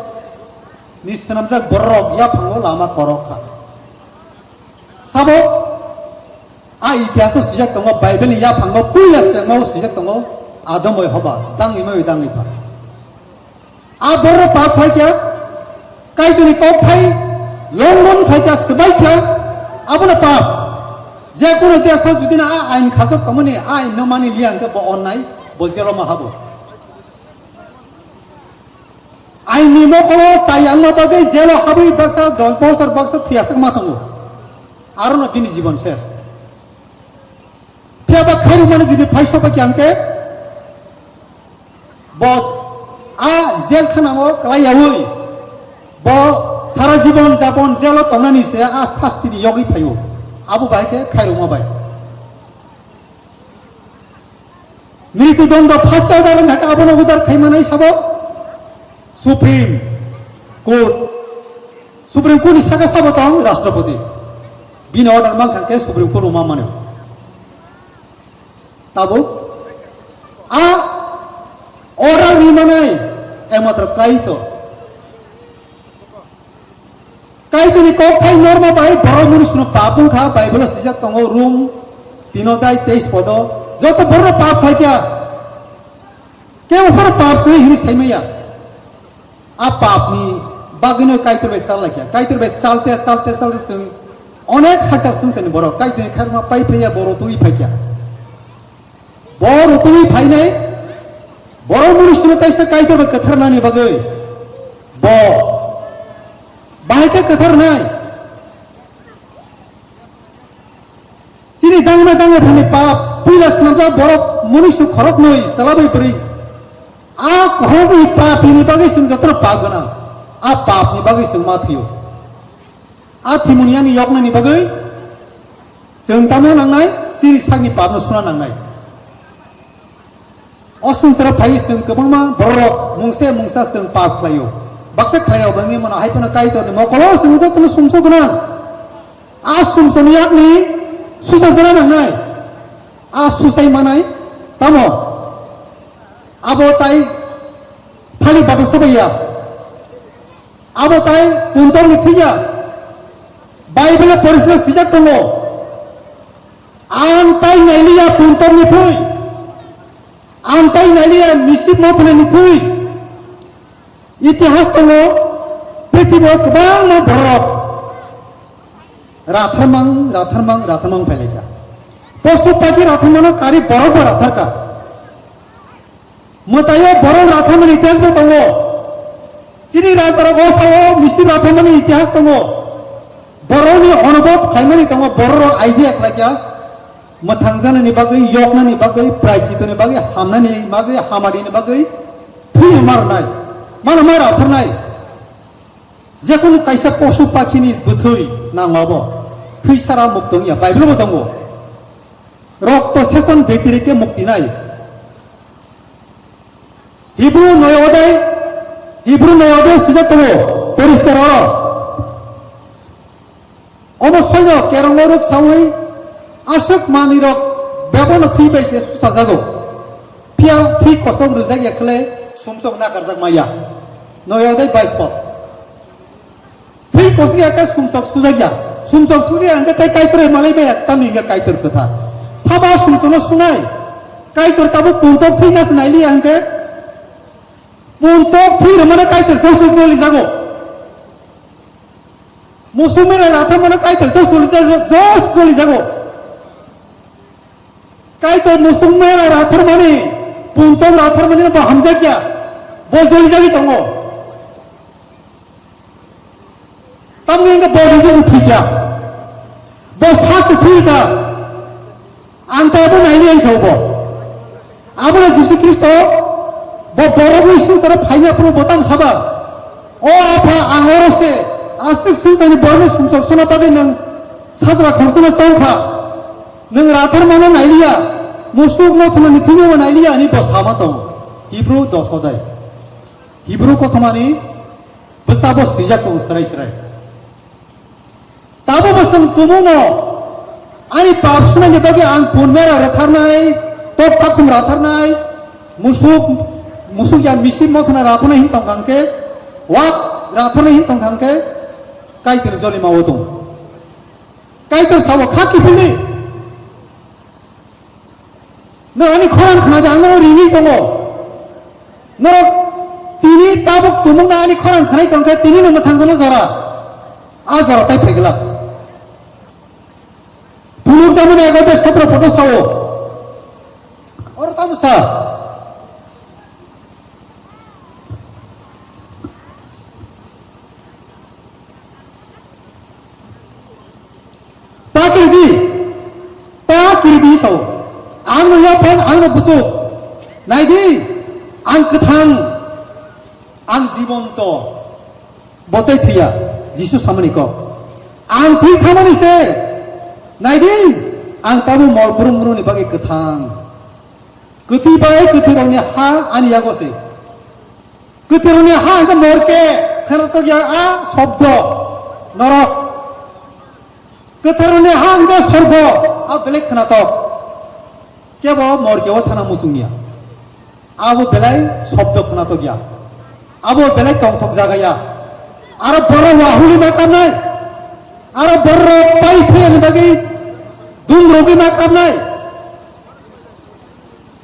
ni swnamjak borok yaphango lama korok kha. Sabo, a itihaso swijak tongo, Bible ni yaphango puila sengmao swijak tongo. Adam bai Hoba, dangwi mai dangwi pha. A borok pap phaikha, Kaitorni kokthai longon phaikha, swbaikha, abono pap. Je kono desh o jodi na a ain khajak tongmani, a ain no mani liya hwnkhe bo onnai, bo jelo ma habo. Aini mokolo chayangma bagwi jelo habwi baksa dos bosor baksa thiyasakma tongo. Arono bini jibon ses. Phiya ba khairokmani jodi phai sopai khe hwnkhe bo a jel khanao kwlaiyaui bo sara jibon japon jelo tongnani se a sastini yogwi phaio. Abo bai khe khairokma bai. Mrityu dondo first order wngkha khe abono order khaimanai sabo Supreme Court. Supreme Court ni saka sabo tong Rashtrapati. Bini order mankha khe Supreme Court ruma mano. Tabuk a order rimanai ematro Kaitor. Kaitorni kokthai norma bai borok munusuno pap wngkha, Bible swijak tongo, Rom tino dai teis podo, joto borokno pap phaikha, kebo phano pap kwrwi hwnwi saimaya. A papni bagwino Kaitor bai chal laikha, Kaitor bai chalte chalte chalte chwng onek hakchal swngcharni borok Kaitorni khairokma pai phaiya, borok twi phaikha. Bo rutui phainai, borok munusuno taisa Kaitor bai kwtharnani bagwi bo bahai khe kwtharnai. Chini dangna dangna thani pap puila swnamjak borok munusu khoroknwi chwla bai bwrwi. A khoroknwi papini bagwi chwng jotono pap gwnang. A papni bagwi chwng ma thwio. A thimuni ani yoknani bagwi chwng tamo nangnai, chini sakni papno suna nangnai. O swngcharo phaiwi chwng kwbangma bororok mungsa mungsa chwng pap khlaio. Baksa khlaio bangwi mano hai phano Kaitorni mokolo chwng jotono sumsok gwnang. A sumsokni yakni susa jana nangnai. A susai manai tamo? Abo tai thalik bata sabaiya. Abo tai puntorni thwiya. Bible-o porisra swijak tongo. Ang tai nailiya puntorni thwi. Ang tai nailiya misip mothonani thwi. Itihas tongo, prithibo kwbangma borok. Ratharmang, ratharmang, ratharmang phailaikha. Posu paki ratharmano kari borokbo ratharkha. Mwtaio borok ratharmani tejbo tongo. Chini rajarok o sao misip ratharmani itihas tongo. Borokni onobhob khlaimani tongo, bororok idea khlaikha. Mwthangjaknani bagwi, yoknani bagwi, praichitoni bagwi, hamnani bagwi, hamadini bagwi thwi ma rwnai. Mano ma ratharnai. Jekunu kaisa posu pakhini bwthwi nango abo. Thwi sara mukti wngya, Bible bo tongo. Rokto seson betirike mukti nai. Hibru noi odai, Hibru noi odai swijak tongo, poriskar oro. Omo soino kerongo rwk saui aswk manwirok bebono thwi bai se susajago. Phiya thwi kosok rwjak ya khle sumsok nakarjak maya. Noi odai bais pot. Thwi kosok ya khe sumsok sujakya. Sumsok sujakya hwnkhe tei Kaitor malai maya tamni hwnkhe Kaitor kwthar. Sabo sumsokno sunai. Kaitor tabuk puntok thwi nasi nailiya hwnkhe puntok thwi rwmano Kaitor joso jolijago. Musuk mera ratharmano Kaitor joso jolijago, jos jolijago. Kaitor musuk mera ratharmani, puntok ratharmani bo hamjakya, bo jolijagwi tongo. Tamni hwnkhe bo rijak se thwikha, bo sak se thwikha, ang ta bo naili ang sao bo. Abono Jisu Khristo bo borokni swngcharo phaina phuru bo tamo saba, "O Apha, ang oro se aswk swngcharni borokno sumsok sona bagwi nwng sajla khoroksa chong kha." Nwng ratharmano nailiya, musuk mothonani thwino nailiya hwnwi bo sama tongo. Hibru dos odai. Hibru kothomani bwsabo swijak tongo srai srai. Tabo bo chwng tumungno ani pap sunani bagwi ang pun mera ratharnai, tok takhum ratharnai, musuk, musuk ya misi mothona ratharnai hin tongkha hwnkhe, wak ratharnai hin tongkha hwnkhe, Kaitor jolima o tongo. Kaitor sabo kha kiphilni. Norok ani khorang khna di, ang norok ringwi tongo. Norok tini tabuk tumung na ani khorang khnai tong khe tini no mwthang jano jora. A jora tai phai glak. Phunuk jamani ego de sotro photo sao. Oro tamo sa. Ta kiri di, ta kiri di sao. Ang no yaphang, ang no busuk. Nai di, ang kwthang, ang jibonto. Bo tei thwiya, Jisu samani kok. Ang thwi thamani se. Nai di, ang tamo mol brung brung ni bagwi kwthang. Kwthwi bai kwthwi rokni ha ani yago se. Kwthwi rokni ha hwnkhe morke khwnatok ya a shobdo norok. Kwthwi rokni ha hwnkhe sorgo a belai khwnatok. Kebo morke o thana muchung ya. Abo belai shobdo khwnatok ya. Abo belai tongthok jaga ya. Aro borok wahuli ma kamnai. Aro borok pai phiyani bagwi dum rogwi ma kamnai.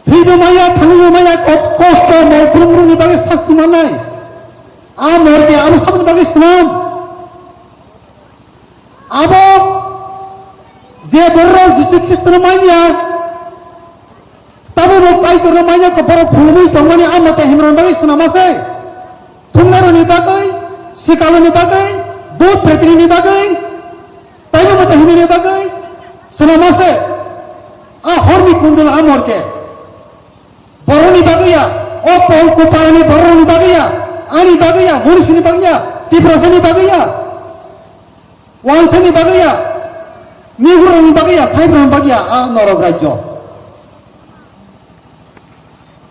Thwibo maya, thangwibo maya, kos-, kosto, mol brung brungni bagwi sasti mannai. A morke abo saboni bagwi swnam. Abo je borok Jisu Khristono manya, tamo bo Kaitorno manya khe borok khulumwi tongmani a mata himrani bagwi swnam ase. Thumnairokni bagwi, sikaloni bagwi, bhut phetrini bagwi, taibo mata himrani bagwi swnam ase. A horni kundul a morke. Borokni bagwi ya, o Pol Kuparani borokni bagwi ya, ani bagwi ya, Munisini bagwi ya, Tiprasani bagwi ya, Wansani bagwi ya, Nigroni bagwi ya, Saibrani bagwi ya, a norok rajyo.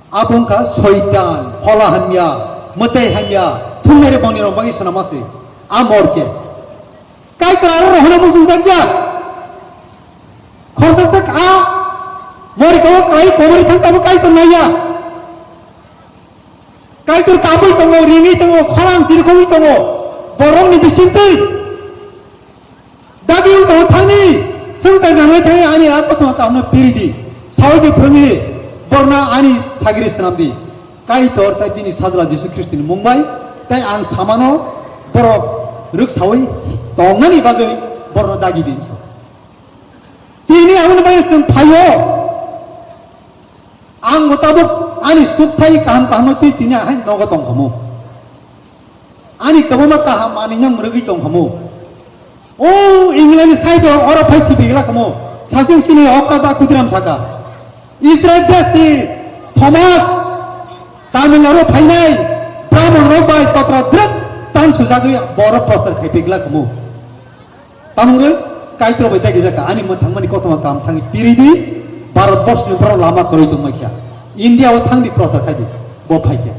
Abo wngkha Soitan, phola hamya, mwtai hamya, thumnairok bangni rok bagwi swnam ase, a morke. Kaitor aro rohorno muchungjakya. Khorsa sak a morikao kwlai komori thang tabo Kaitor naiya. Kaitor kabui tongo, ringwi tongo, khorang sirikogwi tongo. Borokni bisingtwi dagiwi tongo thangni, swngchar nangnai thangni ani a kothoma kahamno piridi. Saui di phwrwngwi borna ani sagri swnamdi. Kaitor tei bini Sajla Jisu Khristoni mung bai tei ang samano borok rwksaui tongnani bagwi borno dagi di hinso. Tini aboni bagwi chwng phaio. Ang mutabuk ani sukthai kaham kahamno twi tini ahai nogo tongkhamu. Ani kwbangma kaham ani nang mwrwgwi tongkhamu. O England ni side o oro phai thibigla kamo. Sasing sini okra da kudiram saka. Israel desh ni Thomas Tamil Nadu phainai Brahman rok bai totra drak tan sujagwi borok prosar khai pigla kamo. Tamungwi Kaitor bai dagi jaka ani mwthangmani kothoma kam thangi piridi Bharat borsni borok lama kwrwi tongmai kha. India o thangdi prosar khaidi bo phai kha.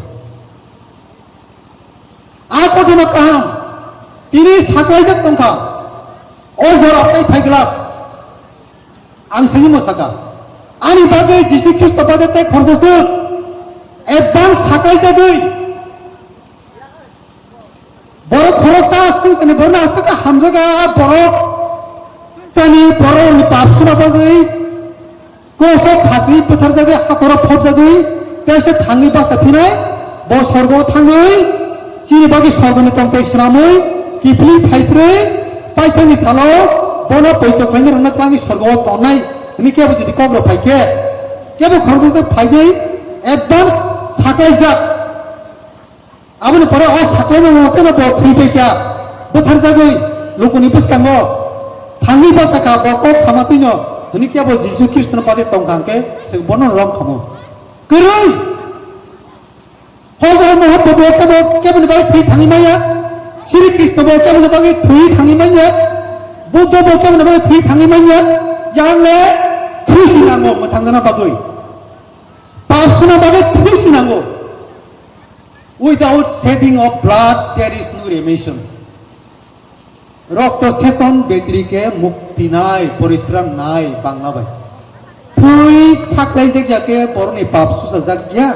A kothoma kaham tini saklaijak tongkha. O jora tei phaiglak ang sani mo saka. Ani bagwi Jisu Khristo bade tei khorsa swk advance saklaijagwi borok khoroksa swk sani borokno aswk hamjaga a borok tani borokni pap suna bagwi Kosok khasui bwtharjagwi hakoro phobjagwi teisa thangwi basa phinai, bo sorgo thangwi chini bagwi sorgoni tongthai swnamwi kiphilwi phaiphwrwi paithakni salo bono poito khlaina rwna twlangwi sorgo tongnai hwnwi kebo jodi kok rw phaikhe, kebo khoroksa se phaigwi advance saklaijak. Aboni pore o saklaima mungno teno bo thwi tei kya bwtharjagwi lukuni bwskango thangwi bwsakha bo kok sama twino hwnwi kebo Jisu Khristono pade tongkha hwnkhe chwng bono rom khamu. Kwrwi! Hojaro Mohambuddho kebo keboni bagwi thwi thangwi manya, Sri Krishna bo keboni bagwi thwi thangwi manya, Buddha bo keboni bagwi thwi thangwi manya, yangle thwi si nango mwthangjana bagwi. Pap suna bagwi thwi si nango. Without shedding of blood, there is no remission. Rokto seson betrike mukti nai, poritran nai, Bangla bai. Thwi saklaijak ya khe borokni pap susajak ya.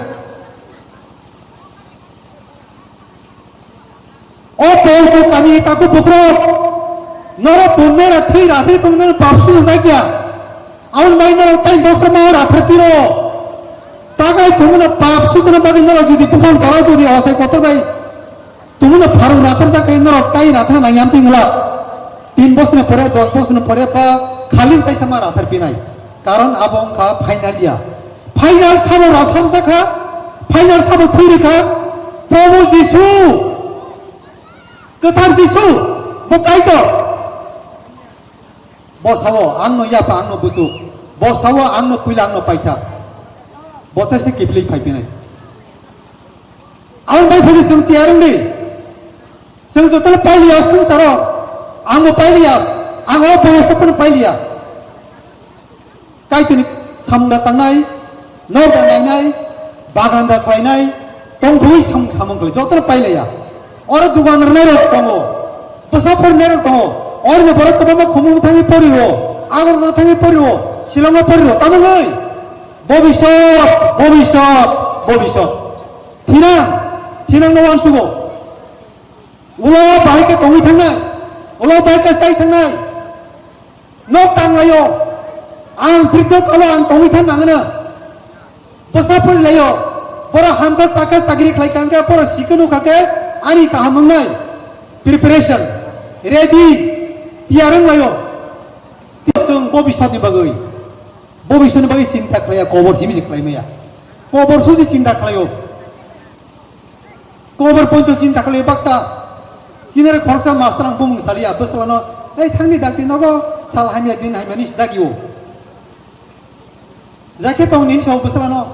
O polku kami taku bukrok, norok bunmera thwi rathwi tongmani pap susajak ya. Aboni bagwi norok tai bosor ma rathar piro. Tagai tumuna pap sujana bagwi norok jodi buphang tara jodi osai kotor bai tumuna pharu rathar jakai norok tai rathar nang yam tingla. Tin bosni pore, dos bosni pore pa khali tai sama rathar pinai. Karon abo wngkha final ya. Final sabo rathar jakha, final sabo thwirikha. Probu Jisu, kwthar Jisu, bo Kaitor. Bo sao, "Ang no yapha, ang no bwswk." Bo sao, "Ang no puila, ang no paitha." Bo tei se kiphilwi phai phinai. Ang bai phai se tiyar wngdi. Chwng jotono pailiya swngcharo. Ang bo pailiya. Ang o boyosno phano pailiya. Kaitini samungda tangnai, nokda nainai, baganda khlainai, tongthogwi samung samung khlai, jotono pailaiya. Oro dugan rwnairok tongo, bwsa porinairok tongo, oroni borok kwbangma Khumulwng thangwi porio, Agartala thangwi porio, Shillongo porio, tamungwi bobisot, bobisot, bobisot. Thinang, thinangno uansugo. Ulo bahai khe tongwi thangnai, ulo bahai khe chai thangnai. Nok tanglaio, ang bwrwitwi tolo ang tongwi thang nangano. Bwsa porilaio, borok hamkha sakha sagri khlai kha hwnkhe borok sikhe nukha khe ani kaham wngnai. Preparation, ready, tiyar wnglaio. Chwng bobiswtni bagwi, bobiswtni bagwi chinta khlaiya, kobor simi se khlai maya. Kobor susi chinta khlaio. Kobor poito chinta khlai baksa. Chinere khoroksa master ang bumung saliya, bwswlano, "Ei, thangni dakti nogo sal hamya din hamya ni si dagio." Jakhe tong nini sao bwswlano,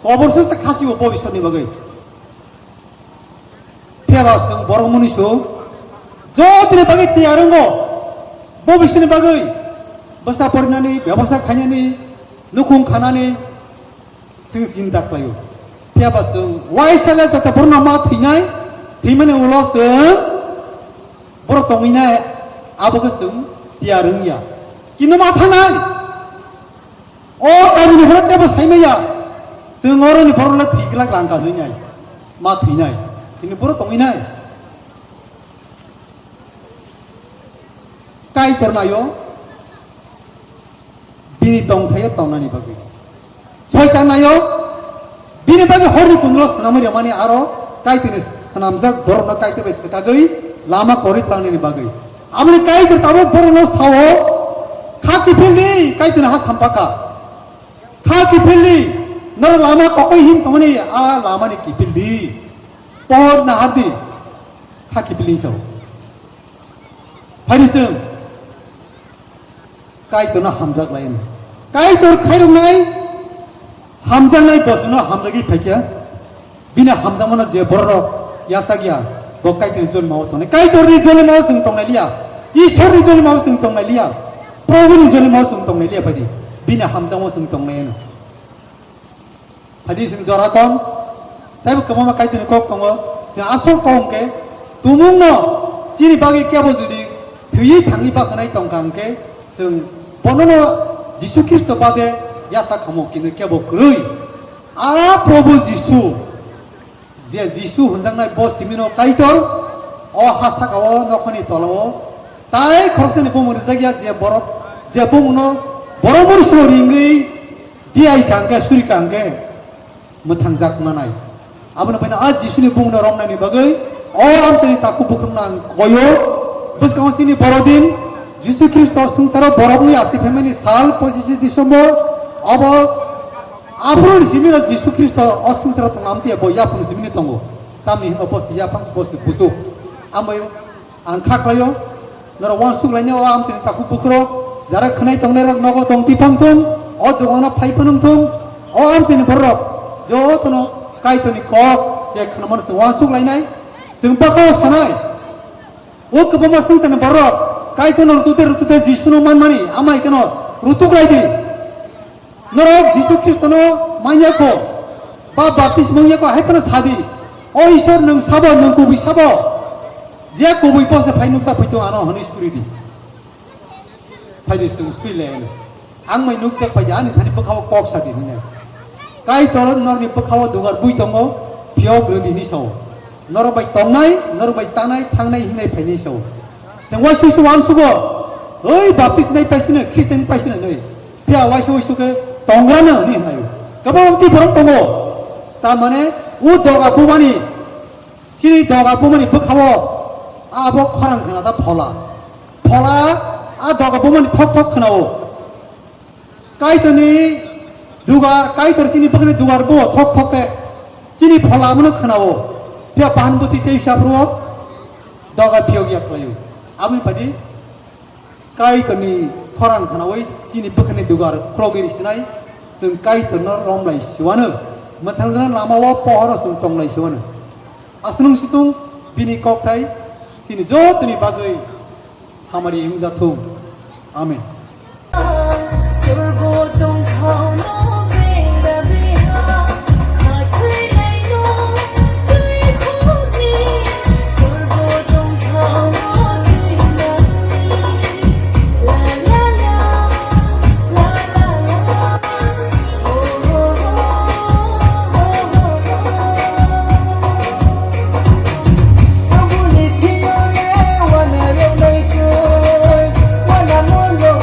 kobor susa khasio bobiswtni bagwi. Phiya ba chwng borok mwnwi su, jotoni bagwi tiyar wngo, bobiswtni bagwi. Bwsa porinani, bebasa khainani, nukhung khanani, Chwng chinta khlaio. Phiya ba chwng uaisa le joto borokno ma thwinai, thwimani ulo chwng borok tongwinai, abo khe chwng tiyar wngya. Kintu ma thanai. O kamini borok teibo saimaya. Chwng oroni borok le thwi glak langka hwnwi nai. Ma thwinai. Kintu borok tongwinai. Kaitor naio. Bini tongthaio tongnani bagwi. Soitan naio, bini bagwi horni kundlo swnamwi rwmani aro Kaitorni swnamjak borokno Kaitor bai swkagwi lama kwrwi tlangnani bagwi. Aboni Kaitor tabuk borokno sao, "Kha kiphildi, Kaitorni ha sampakha. Kha kiphildi, norok lama kokoi him tongmani a lamani kiphildi. Pohor nahardi, kha kiphildi," sao. Phaidi chwng Kaitorno hamjak lai hwnwi. Kaitor khairoknai hamjaknai bosongno hamjagwi phaikha. Bini hamjakmano je bororok yachak ya, bo Kaitorni jolima-o tongnai. Kaitorni jolima-o chwng tongnai liya. Ishwarni jolima-o chwng tongnai liya. Probhuni jolima-o chwng tongnai liya phaidi. Bini hamjakmao chwng tongnai hwnwi. Hadi chwng jora kon, taibo kwbangma Kaitorni kok tongo. Chwng asol kok hwnkhe, tumungno chini bagwi kebo jodi thwiwi thangwi bachanai tongkha hwnkhe, chwng bonono Jisu Khristo bade yachak khamu, kintu kebo kwrwi. A Probhu Jisu, je Jisu hwnjaknai bo simino Kaitor, o ha saka-o nokhoni tola-o tai khoroksani bumung rijak ya, je borok, je bumungno borok mori simo ringwi, Tiyai kha hwnkhe, suri kha hwnkhe, mwthangjak manai. Abono bai a Jisuni bumungno romnaini bagwi o amchaini takhuk bukhukno ang koyo. Bwskango chini borodin Jisu Khristo swngcharo borokni achi phaimani sal pochishe December, abo aphuruni simino Jisu Khristo o swngcharo tongo, amtwi bo yaphang simini tongo. Tamni hwnba bo se yaphang, bo se buchuk. Ambai Ang kha khlaio, norok uansuk lainai o amchaini takhuk bukhurok, jara khwnai tongnairok nogo tong tiphang thung, o dogano phai phunung thung, o amchaini bororok jotono Kaitorni kok je khwnamano chwng uansuk lainai, chwng bwkhao sanai. O kwbangma swngcharni bororok Kaitorno rutute rutute Jisuno manmani, amai kheno rutuk lai di. Norok Jisu Khristono manya kho, ba baptisma wngya kho, hai phano sadi, "O Isor, nwng sabo, nwng kubui sabo? Je kubui bo se phai nuksa phai tong ano," hwnwi suri di. Phai di, chwng sui le hwnwi. Ang mai nukjak phai di, ani thani bwkhao kok sa di hwnwi. Kaitor norni bwkhao dugar bui tongo, phiyok rw di hwnwi sao. Norok bai tongnai, norok bai chanai, thangnai, hingnai, phainai sao. Chwng uaisuk uansuk uansugo, "Oi, baptisma nai paisino, Khristian paisino," hwnwi. Phiya waisa waisa khe tongrano hwnwi hwnlaio. Kwbangma twi borok tongo. Tamani o doga bumani, chini doga bumani bwkhao abo khorang khna da phola. Phola a doga bumani thok thok khnao. Kaitorni dugar, Kaitor chini bwkhani dugar bo thok thok khe chini phola mano khnao. Phiya pahan bwtwi tei sapro doga phiyok ya khlaio. Aboni padi Kaitorni khorang khnaui chini bwkhani dugar khulogwi sinai, chwng Kaitorno romlai siwano, mwthangjana lamao pohoro chwng tonglai siwano. Aswng situng bini kokthai chini jotoni bagwi hamari wngjathung. Amen. Sorgo tongthokno bera beha, khathwinaino twi khokni. Sorgo tongthokno twi nangni. La, la, la, la, la, la. Oh, oh, oh, oh, oh, oh. Aboni thiyone wana yoknai twi, wana mono.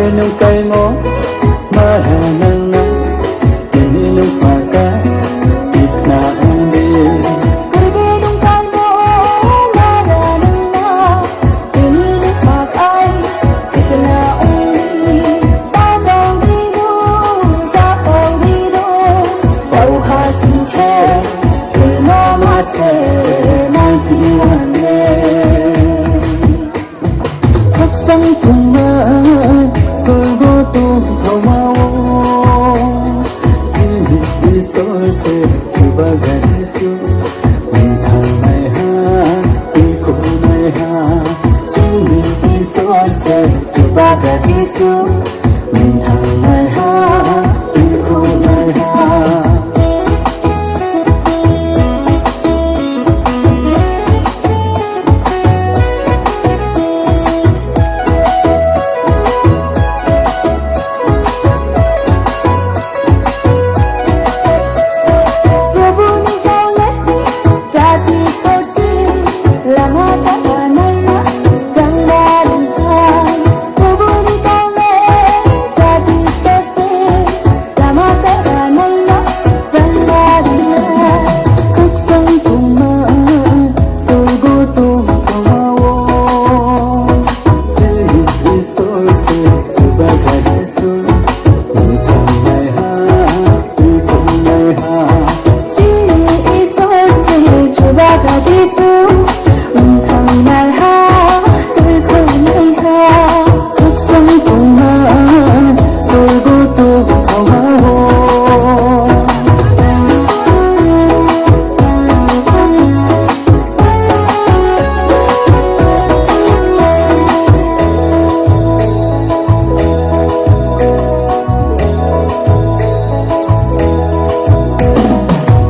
Nung kaimo mara nangna, tini nung paka tikna ongdi. Purbe nung kaimo mara nangna, tini nung pakai tikna ongdi. Tabang dino, tabang dino, bau hasing khe, timo mase nai kiwane. Khakchang tongma sorgo tongthoma-o, chini Isor se Chubagra Jisu. Wngthangnaiha, tuikhunaiha, chini Isor se Chubagra Jisu. Wngthangnaiha, tuikhunaiha. Probhuni kaule jati torsi, lama ta anaina gangari hai. Probhuni kaule jati torsi, lama ta anaina gangari hai. Khakchang tongma sorgo tongthoma-o, chini Isor se Chubagra Jisu. Wngthangnaiha, tuikhunaiha. Chini Isor se Chubagra Jisu. Wngthangnaiha, tuikhunaiha. Khakchang tongma sorgo tongthoma-o.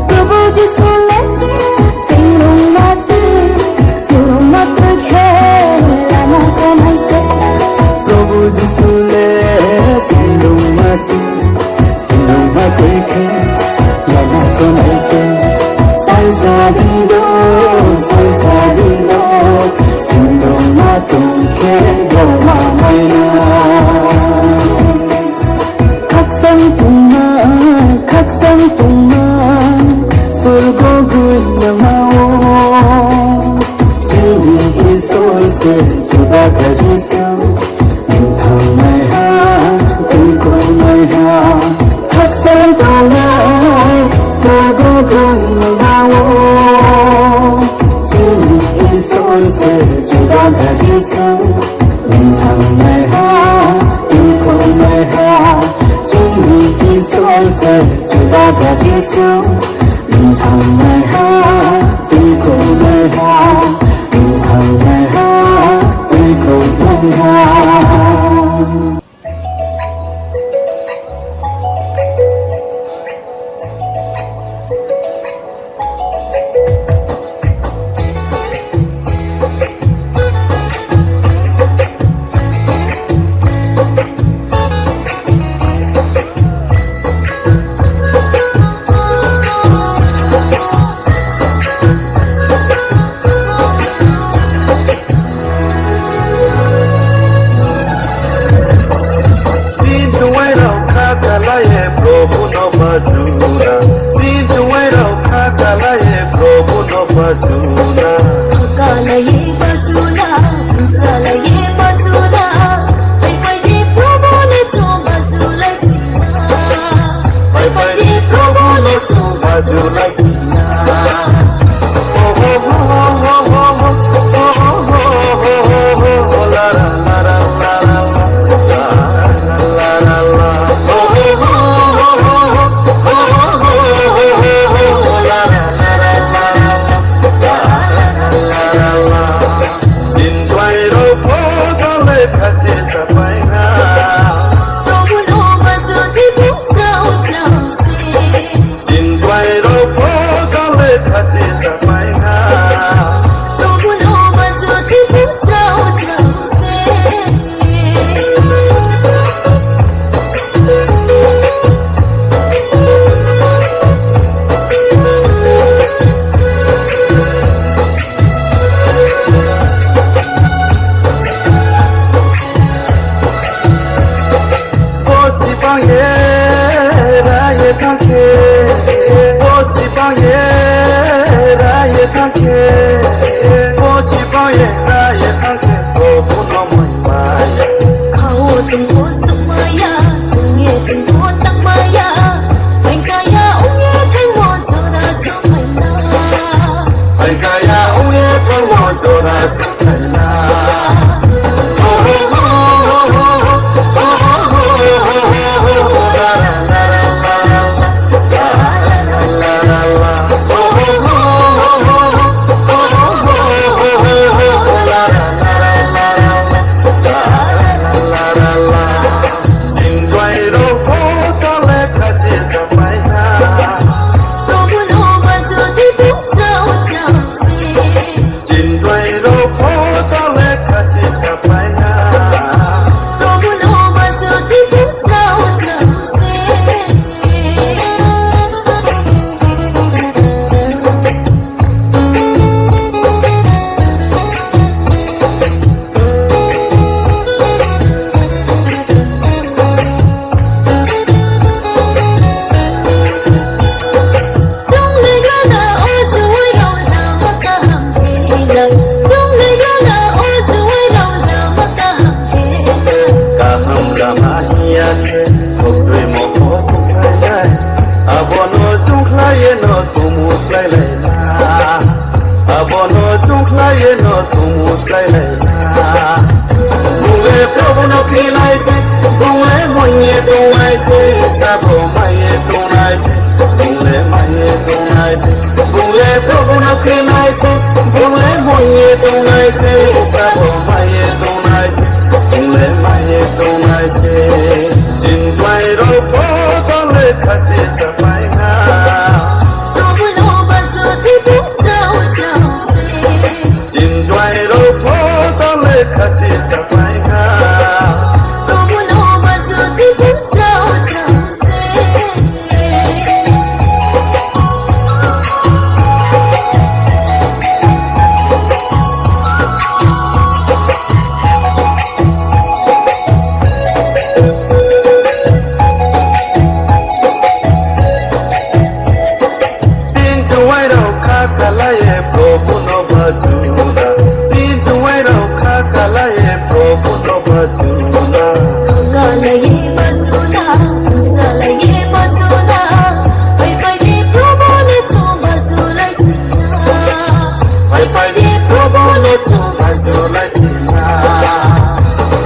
Probhu Jisu le singrung masi, singrung ma kwrwi khe lama kanai se. Probhu Jisu le singrung masi, singrung ma kwrwi khe lama kanai se. Sai sadi do, sai sadi do, singrung ma tong khe bo ma maina. Khakchang tongma, khakchang tongma, sorgo gwnangma-o, chini Isor se Chubagra Jisu. Wngthangnaiha, tuikhunaiha, khakchang tongnai, sorgo gwnangma-o, chini Isor se Chubagra Jisu. Wngthangnaiha, tuikhunaiha, chini Isor se Chubagra Jisu. Wngthangnaiha, tuikhunaiha, wngthangnaiha, tuikhunaiha. Chin tuwai rok kha kalaye Prabhu no bajuna. Chin tuwai rok kha kalaye Prabhu no bajuna. Kalaye bajuna, kalaye bajuna. Pai pai di Prabhu ne tu bajulai sina. Pai pai di Prabhu ne tu bajulai sina. Chin twairok bo no tumu slai lai na. Abono chukhlai no tumu slai lai na. Bungle Prabhu no khinai se, bungle moye tungnai se, sabo maye tungnai se, bungle maye tungnai se, bungle Prabhu no khinai se, bungle moye tungnai se, sabo maye tungnai se, bungle maye tungnai se. Chinjwai rok photo le khasi sapai ha. Prabhu no bajo di bu chao chao se. Chinjwai rok photo le khasi sapai ha. Prabhu no bajo di bu chao chao se. Chinjwai rok kha kalaye Prabhu no bajula. Chinjwai rok kha kalaye Prabhu no bajula. Kalaye bajula, kalaye bajula. Pai pai di Prabhu no chu bajulai sina. Pai pai di Prabhu no chu bajulai sina.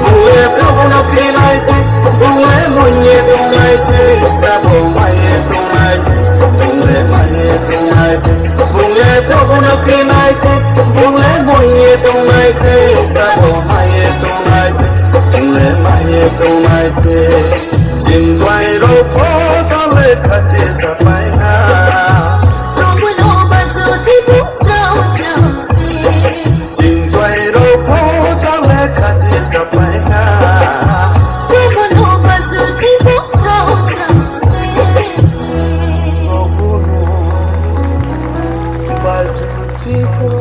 Bungle Prabhu no khinai se, bungle moye tungnai se, sabo maye tungnai se, bungle maye tungnai se. Bungle Prabhu no khinai se, bungle moye tungnai se, sabo maye tungnai se, bungle maye tungnai se.